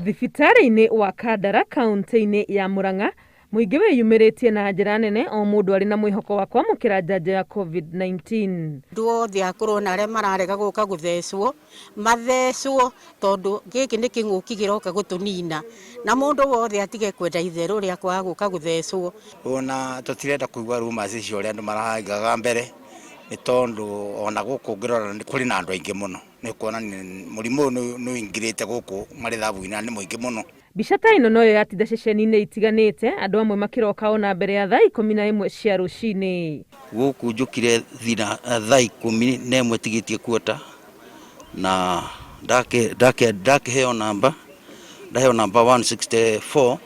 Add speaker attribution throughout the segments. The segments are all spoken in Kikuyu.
Speaker 1: Thibitarĩ-inĩ wa Kandara kaunti-inĩ ya Murang'a, mũingĩ wĩyumĩrĩtie na njĩra nene o mũndũ arĩ na mwĩhoko wa kwamũkĩra njanjo ya COVID-19.
Speaker 2: Andũ othe akũrũ ona arĩa mararega gũka gũthecwo, mathecwo tondũ gĩkĩ nĩ kĩng'ũki kĩroka gũtũnina, na mũndũ wothe atige kwenda itherũ rĩa kwaga gũka gũthecwo.
Speaker 3: Ona tũtirenda kũigua rumours icio ũrĩa andũ maraigaga mbere, nĩ tondũ ona gũkũ ũngĩrora kũrĩ na andũ aingĩ mũno, nĩ kuonania mũrimũ ũyũ nĩ ũingĩrĩte gũkũ marĩthabu-inĩ na nĩ mũingĩ mũno.
Speaker 1: Mbica ta ĩno noyo yatinda ceceni-inĩ itiganĩte, andũ amwe makĩroka ona mbere ya thaa 11 cia rũcinĩ.
Speaker 4: Gũkũ njũkire thina thaa 11 tigĩtie kuota na ndakĩheo namba, ndaheo namba 164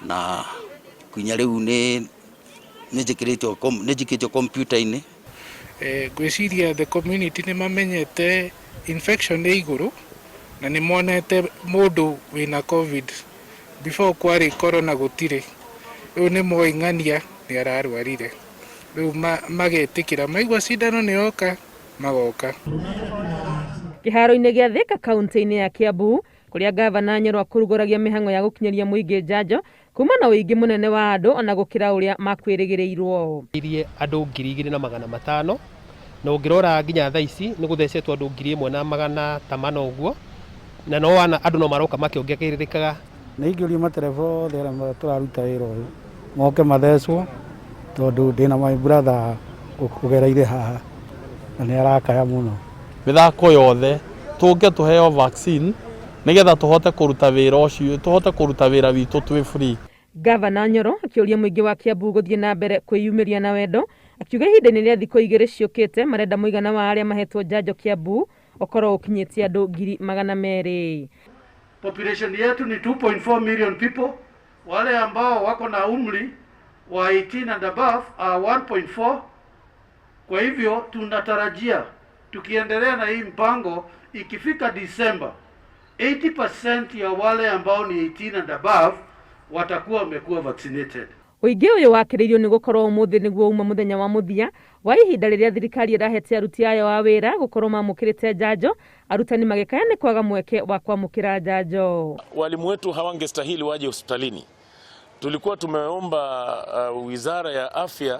Speaker 4: na kinya rĩu nĩ njĩkĩrĩtwo kompiuta-inĩ.
Speaker 5: Ngwĩciria the community nĩ mamenyete infection ĩ igũrũ na nĩ monete mũndũ wĩna COVID. Before kwarĩ corona gũtirĩ, rĩu nĩ moĩ ng'ania nĩ ararwarire, rĩu magetĩkĩra maigua cindano nĩ yoka magoka.
Speaker 1: Kĩharo-inĩ gĩa Thika kaunti-inĩ ya Kiambu kũrĩa gavana Nyoro akũrugũragia mĩhang'o ya gũkinyĩria mũingĩ njanjo kuma na ũingĩ mũnene wa andũ ona gũkĩra ũrĩa makwĩrĩgĩrĩirwo.
Speaker 6: Irie andũ 2500 na ũngĩrora nginya thaa ici nĩ gũthecetwo andũ 1400 ũguo, na no wana andũ no maroka makĩongererekaga.
Speaker 7: Nĩ ingĩũria matereba othe arĩa tũraruta wĩra ũyũ moke mathecwo, tondũ ndĩna my brother ũgereire haha na nĩ arakaya mũno.
Speaker 8: Mĩthako yothe tũke tũheo vaccine nĩgetha tũhote kũruta wĩra ũcio, tũhote kũruta wĩra witũ twĩ free.
Speaker 1: Gavana Nyoro akĩũria mũingĩ wa Kiambu gũthiĩ na mbere kwĩyumĩria na wendo, akiuga ihinda-inĩ rĩa thikũ 2 ciũkĩte marenda mũigana wa arĩa mahetwo njanjo Kiambu ũkorwo ũkinyĩtie andũ 200,000.
Speaker 9: Population yetu ni 2.4 million people, wale ambao wako na umri wa 18 and above are 1.4. Kwa hivyo tunatarajia tukiendelea na hii mpango, ikifika December 80% ya wale ambao ni 18 and above watakuwa wamekuwa vaccinated.
Speaker 1: Ũingĩ ũyũ wakĩrĩirio nĩ gũkorwo ũmũthĩ nĩguo uma mũthenya wa mũthia wa ihinda rĩrĩa thirikari ĩrahete aruti ayo a wĩra gũkorwo mamũkĩrĩte njanjo, arutani magĩkaya nĩ kwaga mweke wa kwamũkĩra njanjo.
Speaker 10: Walimu wetu hawangestahili waje hospitalini. Tulikuwa tumeomba Wizara ya Afya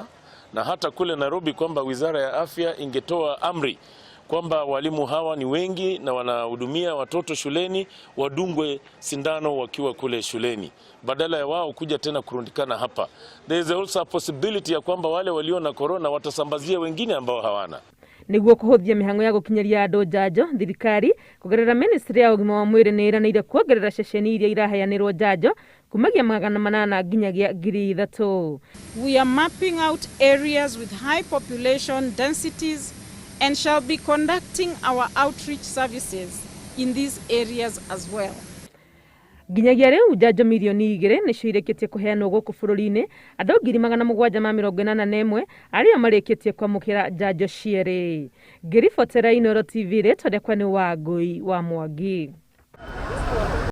Speaker 10: na hata kule Nairobi kwamba Wizara ya Afya ingetoa amri kwamba walimu hawa ni wengi na wanahudumia watoto shuleni, wadungwe sindano wakiwa kule shuleni badala ya wao kuja tena kurundikana hapa. There is also a possibility ya kwamba wale walio na corona watasambazia wengine ambao hawana.
Speaker 1: Nĩguo kũhũthia mĩhang'o ya gũkinyĩria andũ njanjo, thirikari kũgerera ministry ya ũgima wa mwĩrĩ nĩ ĩranĩire kuongerera ceceni iria iraheanĩrwo njanjo kumagia 800 nginyagia 3000.
Speaker 11: We are mapping out areas with high population densities and shall be conducting our outreach services in these areas as well.
Speaker 1: Nginyagia rĩu njanjo 2 mirioni nĩcio irĩkĩtie kũheanwo gũkũ bũrũri-inĩ, andũ 781,000 arĩa marĩkĩtie kwamũkĩra njanjo cierĩ. Ngĩribotera Inooro TV, rĩtwa rĩakwa nĩ Wangũi wa Mwangi.